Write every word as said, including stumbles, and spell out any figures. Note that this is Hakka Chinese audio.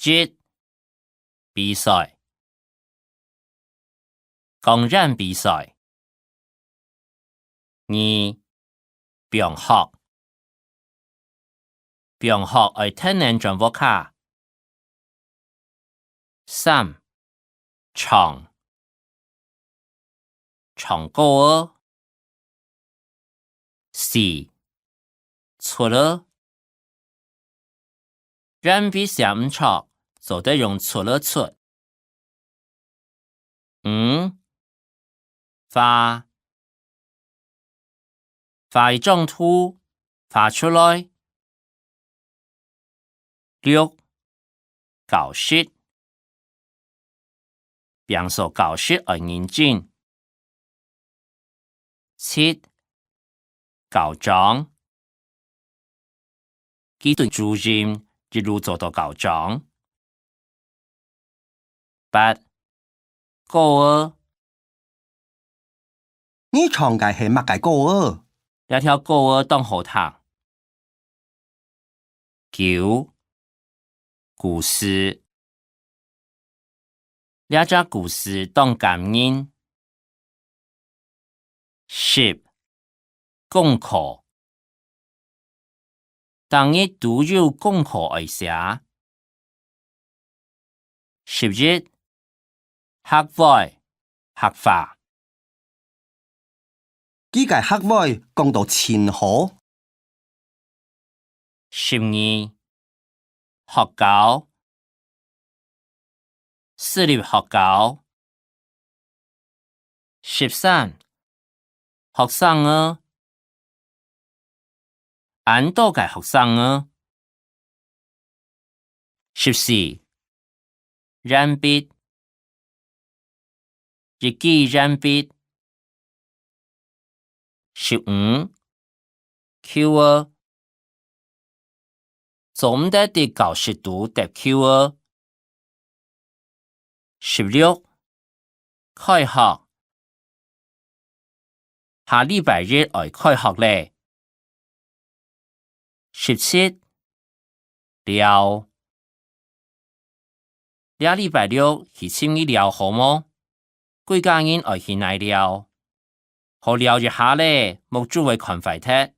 一、比賽。講演比賽。二、放學。放學愛跈等轉屋下。三、唱。唱歌仔。四、出仔。鉛筆寫毋著，做得用出仔出。五、畫。畫一張圖，畫出來。六、教室。 拚掃教室愛認真。七、校長。佢對主任一路做到校長。八、歌仔。你唱个係麼个歌仔？這條歌仔當好聽。 九、故事。這隻故事當感人。十、功課。逐日都有功課愛寫。 十一、客話、客話。佢个客話講到盡好。十二、學校、私立學校。 十三、學生仔。恁多个學生仔。十四、鉛筆。一支鉛筆。十五、球仔。 做毋得在教室肚擲球仔。十六、開學。下禮拜日愛開學咧。十七、尞。 這禮拜六去尋你尞好無？歸家人愛去哪尞？好尞一下咧，目珠會看壞忒。